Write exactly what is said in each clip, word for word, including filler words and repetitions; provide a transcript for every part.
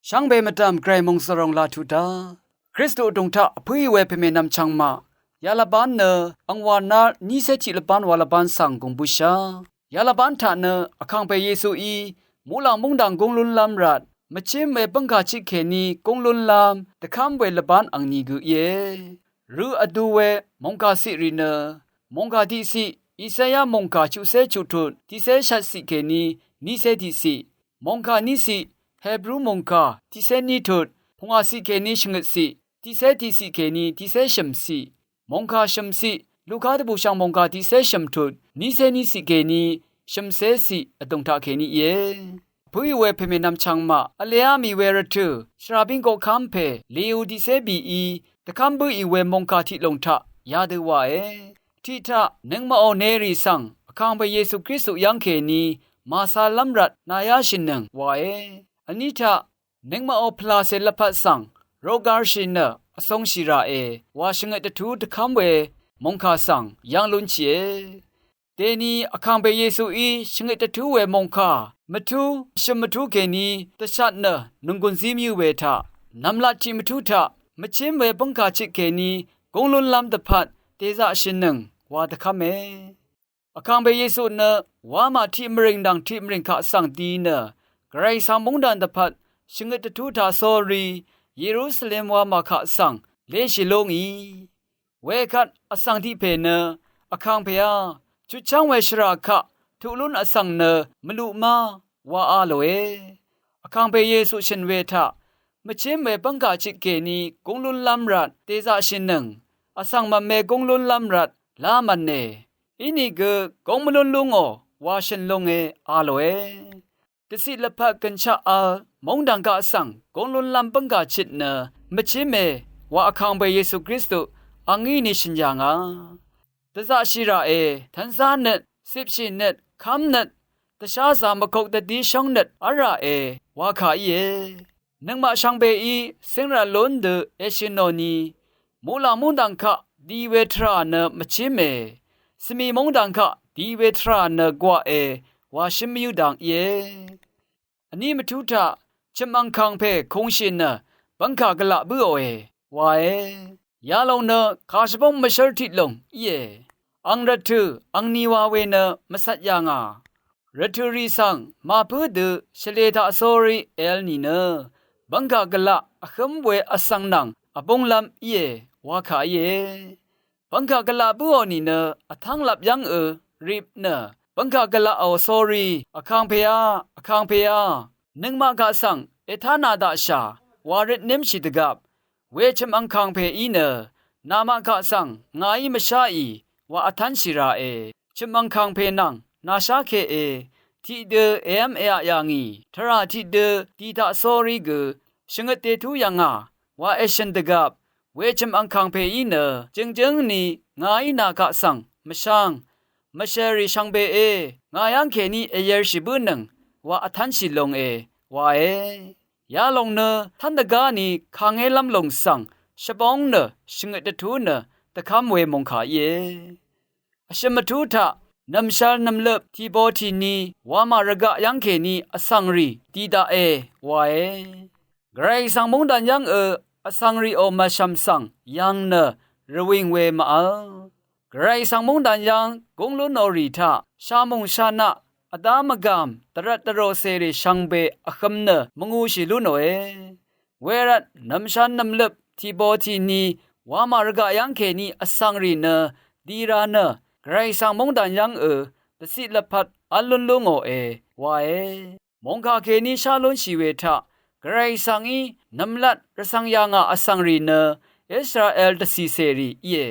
Shvngbe mvdv̀m Gvray mòngsvròng laq tuq dá, Kristu vdùng taq vpǿì we pèmènvm chvngmaq yalvbán nø angwà nár nícé tiq lvbán wa lvbán svng gùng bǿshà. Yalvbán taq nø Vkàngpè Yesuí muqlàng móngdàng gúng lúnlv́m rvt mvchím we bǿngkà chit kèní gúng lúnlv́m dvkv́m we lvbán angni gø íe. Rø vdu we mòngkà ciqrì nø mòngkà tiqciq, Isaya mòngkà chuqcé chuqtut tiqcé shvtciq kèní nícé tiqciq, mòngkà níciq, Hebru mòngkà tiqcé nítut pungwàciq kèní shvngøtciq, tiqcé tiqciq kèní tiqcé shø̀mciq, mòngkà shø̀mciq, Luka dvbùshv̀ng mòngkà tiqcé shø̀mtut nícé níciq kèní shø̀mcéciq vdùng taq kèní íe. Vpǿì we pèmènvm chvngmaq vleá mì we rvtø̀ shvràbíng koqkv́m pè Leotiqcé bìí dvkv́m bǿì we mòngkà tiq lòng taq yadø wae. Tiq taq, nøngmaqò nerì svng Vkàngpè Yesu Kristu yv́ng kèní màcālv́m rvt nàyáshìnøng wae. Vní taq, nøngmaqò pvlàcè lvpat svng rogarshì nø vcungshì ràe wa shvngøt dvtú dvkv́m we mòngkà svng yv́ng lúnshìe. Dèni Vkàngpè Yesuí shvngøt dvtú we mòngkà mvtú shø̀m mvtú kèní dvshat nø nònggùn zí mvyǿ we taq, nv̀mlat tiq mvtú taq mvchím we bǿngkà chit kèní gúng lúnlv́m dvpvt dèzaqshìnøng wa dvkv́me. Vkàngpè Yesu nø wamà tiq mvrìng nvng tiq mvrìng kaq svng di nø Gvray svng móngdàn dvpvt shvngøt dvtú taq sórí Yerusalem wamà kaq svng léshì lú ngì. Wekvt vsvng tiq pè nø, Vkàngpèá, chutchv́ng we shvrà kaq tuq lún vsvng nø mvluq má wa a lòe. Vkàngpè Yesu shø̀n we taq, mvchím we bv́ngkà chit kèní gúng lúnlv́m rvt dèzaqshìnøng, vsvng mvme gúng lúnlv́m rvt lá mv̀ne. Inìgø gúng mvlún lú ngò wa shø̀n lúnge a lòe. Dvciq lvpat gønshaq vl móngdàn kaq svng gúng lúnlv́m bǿngkà chit nø mvchíme wa Vkàngpè Yesu Kristu angí ni shø̀n yà ngà. Dvzaqshì ràe, tvnzá nøt, cipshì nøt, kv́m nøt, dvsházā mvkok dvdí shóng nøt v́l ràe wa kà íe. Nøngmaq shvngbeí cíngrv̀l lún dø èshø̀n nò ni, muqlàng móngdàn kaq di we tvrà nø mvchíme, svmi móngdàn kaq di we tvrà nø gwaqe wa shǿn mvyǿ dang íe. Vní mvtú taq, chø̀m angkàng pè kungshì nø bv́ngkà gvlaq bǿòe wae. Yalòng nø kàshvbóng mvshǿr tiq lòng íe. Ang rvtø̀ angni wa we nø mvcvt yà ngà. Rvtø̀ rì svng màpǿ dø shvlē taq sórí èvl nìnø, bv́ngkà gvlaq vhǿm we vsvng nvng vbúnglv́m íe wa kà íe. Bv́ngkà gvlaq bǿò nìnø vtv́ng lap yv́ngø rip nø, bv́ngkà gvlaqò sórí, Vkàngpèá, Vkàngpèá, nøngmaq kaq svng ètánā daqshà wa røtnémshì dvgvp, we chø̀m angkàng pèí nø, namaq kaq svng ngàí mvsháì wa vtv́nshì ràe. Chø̀m angkàng pè nvng nàshá keqe, tiqdø èv́m èaq yà ngì, tvrà tiqdø di taq sórí gø shvngøt dètú yv̀ngà wa èshø̀n dvgvp, we chø̀m angkàng pèí nø jøngjǿng ni ngàí nà kaq svng mvsháng, mvshèrì shvngbeé, ngà yv́ng kèní èyershì bǿnøng wa vtv́nshì longe wae. Yalòng nø tv́n dvgá ni kàngélv́m lòng svng shvbóng nø shvngøt dvtú nø dvkv́m we mòngkà íe. Vshø̀m mvtú taq, nv̀mshvl nv̀mløp tìbo tìni wamà rvgaq yv́ng kèní vsvng rì di daqe wae. Gvray svng móngdàn yv́ngø vsvng rìò mvshv̀m svng yv̀ng nø rvwìng we màvl. Gvray svng móngdàn yv́ng gúng lúnò rì taq, shàmùng shànaq, vdá mvgàm, dvrvt dvròcèrì shvngbe vhøm nø mvngūshì lúnòe. Wervt nv̀mshvn nv̀mløp tìbo tìni wamà rvgaq yv́ng kèní vsvng rì nø di ra nø, Gvray svng móngdàn yv́ngø dvciq lvpat v́l lún lú ngòe wae. Mòngkà kèní shá lúnshì we taq, Gvray svng í nv̀mlat rvcv̄ng yà ngà vsvng rì nø Israel dvcìcèrì íe.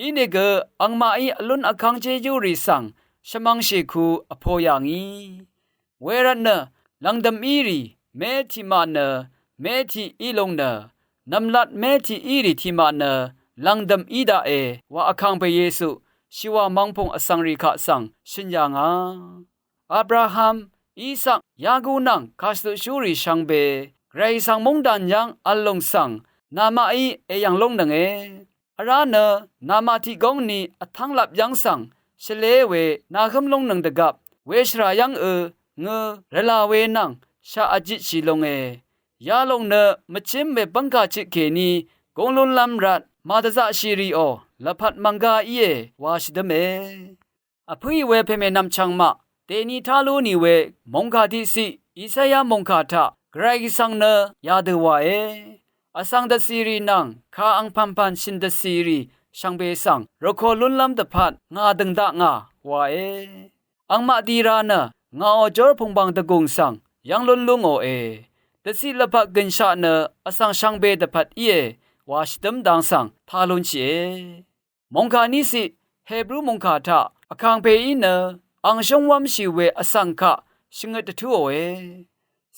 Inìgø angmaqí vlún vkv́ng jéjúrì svng shvmv̄ngshì ku vpo yà ngì. Wervtnø lv̀ngdø̀m í rì mé tiqmaq nø mé tiq í lung nø, nv̀mlat mé tiq í rì tiqmaq nø lv̀ngdø̀m í daqe wa Vkàngpè Yesu shìwà mvngpùng vsvng rì kaq svng shø̀n yà ngà. Abraham, Isak, Yaku nvng kàshvtuqshúrì shvngbe Gvray svng móngdàn yv́ng v̄l lùng svng namaqí èyv̀ng lúngnønge. Vrá nø namaq tiq góng ni vtv́ng lap yv́ng svng shvlé we nàhǿm lúngnøng dvgvp, weshvrà yv́ngø ngø rvlà we nvng shaq vjitshì lunge. Yalòng nø mvchím we bv́ngkà chit kèní gúng lúnlv́m rvt màdvzaqshì rìò lvpat mv̀nggá íe wa shvdǿme. Vpǿì we pèmè nvmchvng maq dèní tá lú nì we mòngkà tiqciq Isaya mòngkà taq Gvray Gvsvng nø yadø wàe. Vsvng dvcìrì nvng kà angpv̀npv̀n shø̀n dvcìrì shvngbe svng rvko lúnlv́m dvpvt ngà dø̀ng dakngà wàe. Angmaq dira nø ngàò jórpùngbàng dvgùng svng yv́ng lún lú ngòe. Dvciq lvpat gø̀nshaq nø vsvng shvngbe dvpvt íe wa shvdǿm dang svng tá lúnshìe. Mòngkà níciq Hebru mòngkà taq vkàngpèí nø ang shǿngwv́mshì we vsvng kaq shvngøt dvtúòe.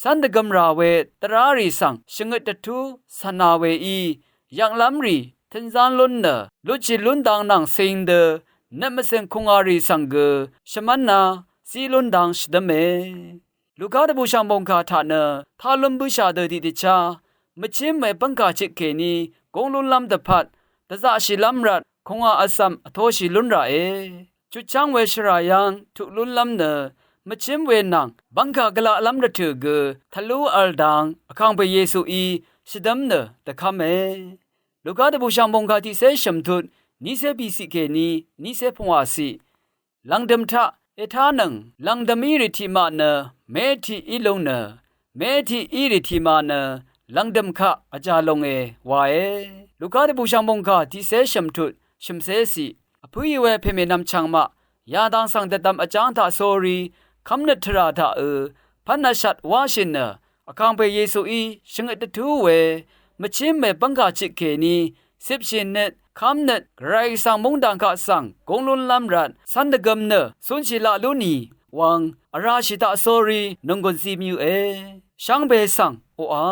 Cv́n dvgøm rà we tvrárì svng shvngøt dvtú cv̀na weí yvklv́mrì tønzán lún nø lutshì lún dang nvng cing dø nøt mvcø̀ng kùngàrì svng gø shvmv́na zí lún dang shvdǿme. Luka dvbùshv̀ng mòngkà taq nø tá lún bǿshà dø tiqdvchá mvchím we bv́ngkà chit kèní gúng lúnlv́m dvpvt dvzaqshìlv́m rvt kùngà vzv̀m vtoshì lún ràe. Chutchv́ng we shvrà yv́ng tuq lúnlv́m nø mvchím we nvng bv́ngkà gvlaqlv́m rvtø̀ gø tvlú v̄l dang vkàngpè Yesuí shvdǿm nø dvkv́me. Luka dvbùshv̀ng mòngkà tiqcé shø̀mtut nícé bìciq kèní nícé pungwàciq. Lv̀ngdø̀m taq ètánøng lv̀ngdø̀m í rì tiqmaq nø mé tiq í lung nø mé tiq í rì tiqmaq nø lv̀ngdø̀m kaq vjà longe wae. Luka dvbùshv̀ng mòngkà tiqcé shø̀mtut shø̀mcéciq. Vpǿì we pèmè nvmchvng maq yadang svng dvdvm vjáng taq sórí kv́mnøt tvrà taqø pv́n vshvt wáshì nø vkàngpè Yesuí shvngøt dvtú we mvchím we bv́ngkà chit kèní cipshì nøt kv́mnøt Gvray Gvsvng móngdàn kaq svng gúng lúnlv́m rvt cv́n dvgøm nø cúnshì laq lú nì wvng vrashì taq sórí nònggùn zí mvyøqe. Shvngbe svng oqà